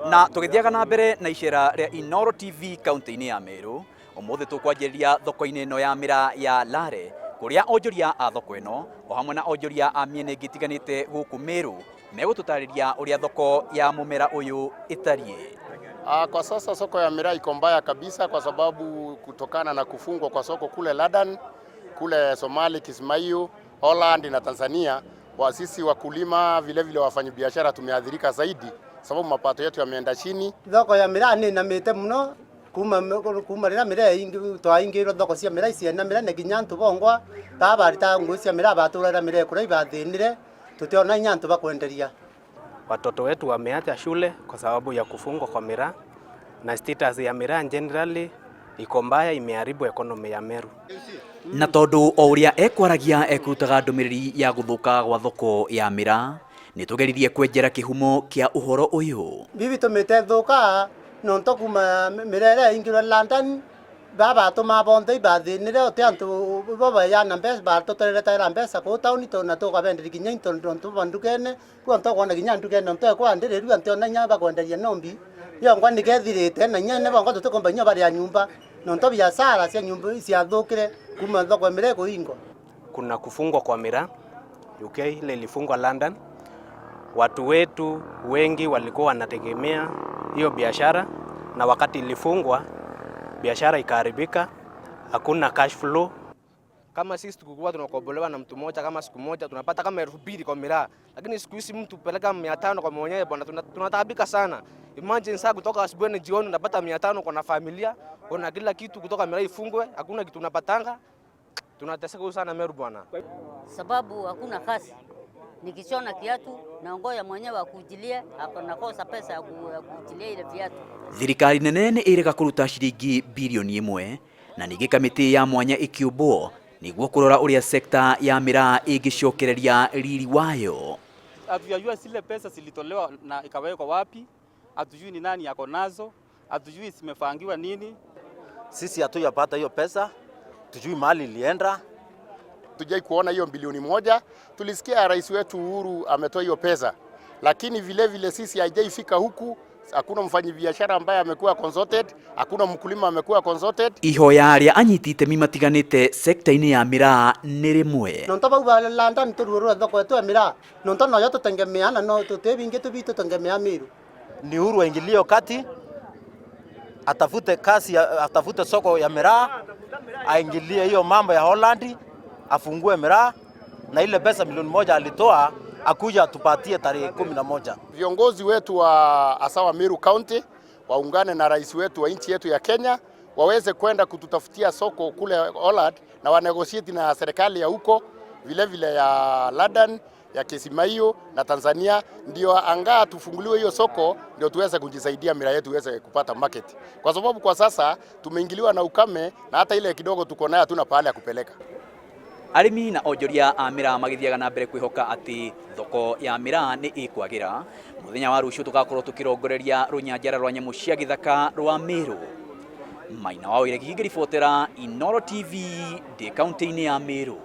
Na tũgĩthiaga na mbere na icera rĩa Inooro TV kaunti-inĩ ya Meru, ũmũthĩ tũkwanjĩrĩria thoko-inĩ ĩno ya mĩraa ya Lare, kũrĩa onjoria a thoko ĩno o hamwe na onjoria a mĩena ĩngĩ ĩtiganĩte gũkũ Meru megũtũtarĩria ũrĩa thoko ya mũmera ũyũ ĩtariĩ. Kwa sasa soko ya miraa iko mbaya kabisa kwa sababu kutokana na kufungwa kwa soko kule London, kule Somali, Kismayu, Holland na Tanzania, wa sisi wakulima vile vile wafanyabiashara tumeathirika zaidi sababu mapato yetu yameenda chini. Thoko ya miraa nĩ inamĩte mũno kuma rĩrĩa miraa twaingĩirwo thoko cia miraa cienamire na nginya antu bongwa ta barita ngui cia miraa batũraga miraa kũrĩa ibathĩnire tũtiona inya antu bakwenderia. Watoto wetu wameacha shule kwa sababu ya kufungwa kwa miraa na status ya miraa generally iko mbaya, imeharibu economy ya Meru. Na tondũ o ũrĩa ekwaragia ekurutaga ndũmĩrĩri ya gũthũka gwa thoko ya mĩraa, nĩ tũgeririe kwenjera kĩhumo kĩa ũhoro ũyũ. Bibi tũmĩte thũka nonto kuma miraa ĩrĩa ĩingĩrwo London babatũma bonthe ibathĩnire ũtĩ antu babayana mbeca batũteretera mbeca kũu taũni na tũkabenderia kinya into nontu ba ndukene rĩu ntogwona kinya ndukene nto ekwandĩrĩrua ntiona inya bakwenderia nombi yongwa nĩkethirĩte na inya nĩ bongwa tũtĩkomba inya barĩa nyumba nonto biashara cia nyumba ciathũkire kuma thoko ya miraa ĩkũhingwo. Kuna kufungwa kwa miraa UK, ile ilifungwa London. Watu wetu wengi walikuwa wanategemea hiyo biashara, na wakati ilifungwa biashara ikaharibika, hakuna cash flow. Kama sisi tukikuwa tunakobolewa na mtu mmoja, kama siku moja tunapata kama 2000 kwa miraa, lakini siku hizi mtu peleka 500 kwa mwenyewe bwana, tunataabika sana. Imagine saa kutoka asubuhi na jioni unapata 500 kwa na familia, kuna kila kitu, kutoka miraa ifungwe, hakuna kitu unapatanga. Tunateseka sana Meru bwana. Sababu hakuna kazi. Nikishona kiatu naongoja mwenyewe akujilie, nakosa pesa ya kujilia ile viatu. Thirikari nene nĩ ĩrega kũruta ciringi birioni 1 na ningĩ kamĩtĩ ya mwanya ĩkĩũmbwo nĩguo kũrora ũrĩa sekta ya mĩraa ĩngĩcokereria riri wayo. Hatujajua zile pesa zilitolewa na ikawekwa wapi, hatujui ni nani yako nazo, hatujui zimefangiwa nini. Sisi hatujapata hiyo pesa, tujui mahali ilienda. Tujai kuona hiyo bilioni 1. Tulisikia rais wetu Uhuru ametoa hiyo pesa, lakini vile vile sisi haijaifika huku. Hakuna mfanyabiashara ambaye amekuwa consulted, hakuna mkulima amekuwa consulted. Ihoya rĩa anyiti itemi matiganĩte sekta-inĩ ya mĩraa nĩ rĩmwe. Nonto bau ba London tũruo thoko yetu ya miraa nonto noyo tũtengemea na no tũtĩ bingi tũbi tũtengemea Meru. Ni Uhuru aingilie kati, atafute kasi, atafute soko ya miraa, aingilie hiyo mambo ya Holland, afungue miraa na ile pesa milioni 1 alitoa akuja atupatie tarehe 11. Viongozi wetu wa hasa wa Meru County waungane na rais wetu wa nchi yetu ya Kenya waweze kwenda kututafutia soko kule Holland na wanegotiate na serikali ya huko vile vile ya London, ya Kisimaio na Tanzania, ndio angaa tufunguliwe hiyo soko, ndio tuweze kujisaidia miraa yetu iweze kupata market, kwa sababu kwa sasa tumeingiliwa na ukame na hata ile kidogo tuko nayo hatuna pahali ya kupeleka. Arĩmi na onjoria a mĩraa magĩthiaga na mbere kwĩhoka atĩ thoko ya mĩraa nĩ ĩkwagĩra. Mũthenya wa rũciũ tũgakorwo tũkĩrongoreria rũnyanjara rwa nyamũ cia gĩthaka rwa Meru. Maina wa Wĩregi ngĩribotera Inooro TV ndĩ kaunti-inĩ ya Meru.